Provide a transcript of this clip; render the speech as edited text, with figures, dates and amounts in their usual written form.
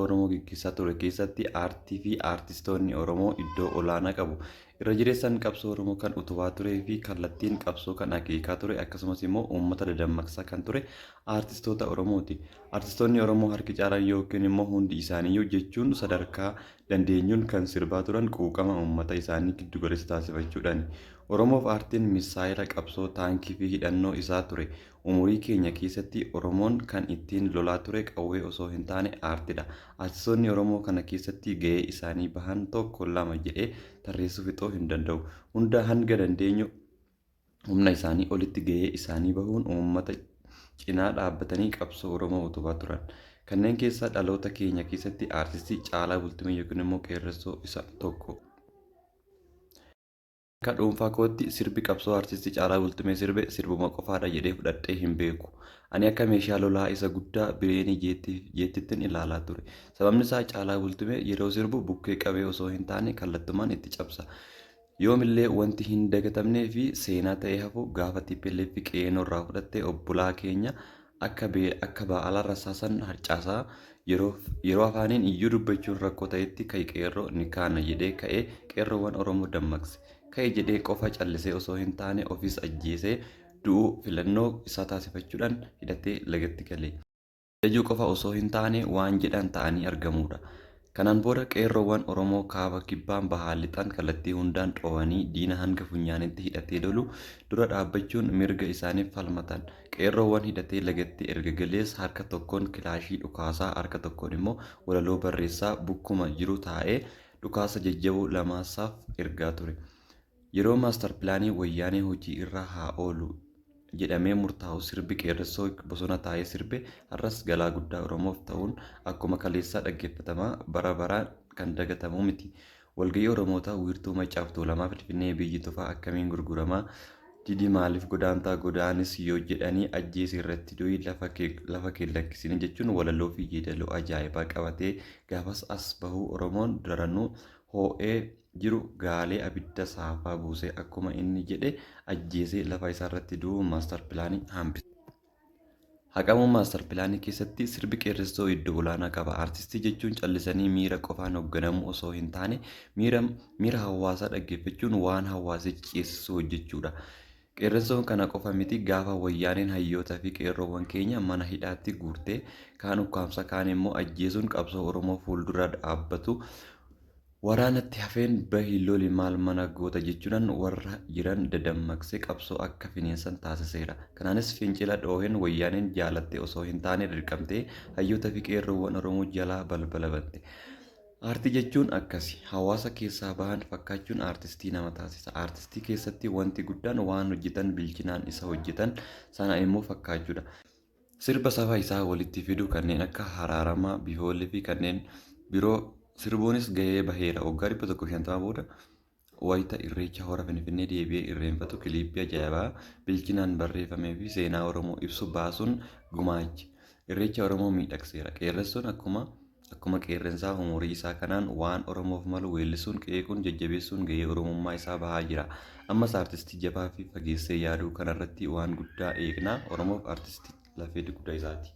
Oromoo gaggeessaa ture keessatti aartii fi aartistoonni Oromoo iddoo olaanaa qabu. Irra jireessaan qabsoo Oromoo kan utubaa turee fi kallattiin qabsoo kan akeekaa ture akkasumas immoo uummata dadammaqsaa kan ture aartistoota Oromooti. Aartistoonni Oromoo harki caalaan yookiin immoo hundi isaaniiyyuu jechuun sadarkaa dandeenyuun kan sirbaa turan quuqama uummata isaanii giddugaleessa taasifachuudhaani. Oromoof aartiin missaayila qabsoo, taankii fi hidhannoo isaa ture. Umurii keenya keessatti Oromoon kan ittiin lolaa ture qawwee osoo hin taane aartidha. Aartistoonni Oromoo kana keessatti gahee isaanii bahan tokko lama jedhee tarreessuu fixuu hin danda'u. Hunda hanga dandeenyu humna isaanii olitti gahee isaanii bahuun uummata cinaa dhaabbatanii qabsoo Oromoo utubaa turan. Kanneen keessaa dhaloota keenya keessatti aartistii Caalaa Bultumee yookiin immoo Qeerransoo isa tokko. Akka dhuunfaa kootti sirbi qabsoo Artisti Caalaa Bultumee sirbe sirbuma qofaadha jedhee fudhadhee hin beeku. Ani akka meeshaa lolaa isa guddaa bireenii jeettittin ilaalaa ture. Sababni isaa Caalaa Bultumee yeroo sirbu bukkee qabee osoo hin taane kallattumaan itti cabsa. Yoomillee wanti hin dagatamnee fi seenaa ta'ee hafu gaafa tplf qe'ee nurraa fudhatte obbolaa keenya akka akka ba'alaa rasaasan harcaasaa yeroo yeroo afaaniin iyyuu dubbachuun rakkoo ta'etti ka'i qeerroo ni kaana jedhee ka'ee qeerroowwan Oromoo dammaqse. Ka'i jedhee qofa callisee osoo hin taane ofiis ajjeesee du'uu filannoo isaa taasifachuudhaan hidhatee lagatti gale. Jajuu qofa osoo hin taane waan jedhan ta'anii argamuudha. Kanaan booda qeerroowwan Oromoo kaaba, kibbaan, bahaan, lixaan kallattii hundaan dhoohanii diina hanga funyaanitti hidhatee lolu dura dhaabbachuun mirga isaaniif falmatan. Qeerroowwan hidhatee lagatti erga galees harka tokkoon kilaashii dhukaasaa harka tokkoon immoo walaloo barreessaa bukkuma jiru taa'ee dhukaasa jajjaboo Lamaasaaf ergaa ture. Yeroo maastar pilaanii Wayyaanee hojii irra haa oolu jedhamee murtaa'u sirbi Qeerressoo bosona taa'ee sirbe har'as galaa guddaa Oromoof ta'uun akkuma kaleessaa dhaggeeffatamaa bara baraan kan dagatamu miti. Walga'ii Oromootaa wiirtuu Maccaaf Tuulamaa Finfinnee biyyi Tufaa akkamiin gurguramaa didi maaliif godaantaa godaanis yoo jedhanii ajjeesi irratti du'i lafa kee lafa kee lakkisini jechuun walaloo fi yeedaloo ajaa'ibaa qabatee gaafas as bahuu Oromoon daranuu hoo'ee jiru gaalee abidda saafaa buuse akkuma inni jedhe ajjeesee lafa isaarratti du'uu maastar pilaanii hambise. Haqamuu maastar pilaanii keessatti sirbi qeerressoo iddoo olaanaa qaba. Artistii jechuun callisanii miira qofaan hoogganamuu osoo hin taane miira miira hawaasaa dhaggeeffachuun waan hawaasichi ceesisu hojjechuudha. Qeerrensoon kana qofa miti gaafa wayyaaneen hayyoota fi qeerroowwan keenya mana hidhaatti guurtee kaan ukkaamsa kaan immoo ajjeesuun qabsoo Oromoo fuuldura dhaabbatu Waraanatti hafeen bahi loli maal mana goota jechuudhaan warra jiran dadammaqsee qabsoo akka finiinsan taasiseera. Kanaanis fincila dhooheen Wayyaaneen jaalattee osoo hin taane dirqamtee hayyoota fi qeerroowwan Oromoo jalaa balbala bante. Aartii jechuun akkasi. Hawaasa keessaa bahan fakkaachuun aartistii nama taasisa. Aartistii keessatti wanti guddaan waan hojjetan bilchinaan isa hojjetan sana immoo fakkaachuudha. Sirba saba isaa walitti fidu kanneen akka Haraaramaa, Bifoolle fi kanneen biroo sirbuunis gahee baheera. Waggaa 150 booda wayita Irreecha Hora Finfinnee deebi'ee irreenfatu kiliippii ajaa'ibaa bilchinaan barreeffamee fi seenaa Oromoo ibsu baasuun gumaache. Irreecha Oromoo miidhagseera. Qeerressoon akkuma Akkuma qeerrensaa umurii isaa kanaan waan Oromoof malu weellisuun, qeequun, jajjabeessuun gahee Oromummaa isaa bahaa jira. Ammas aartistii jabaa fi fageessee yaaduu kanarratti waan guddaa eegna. Oromoof aartistii lafee dugda isaati.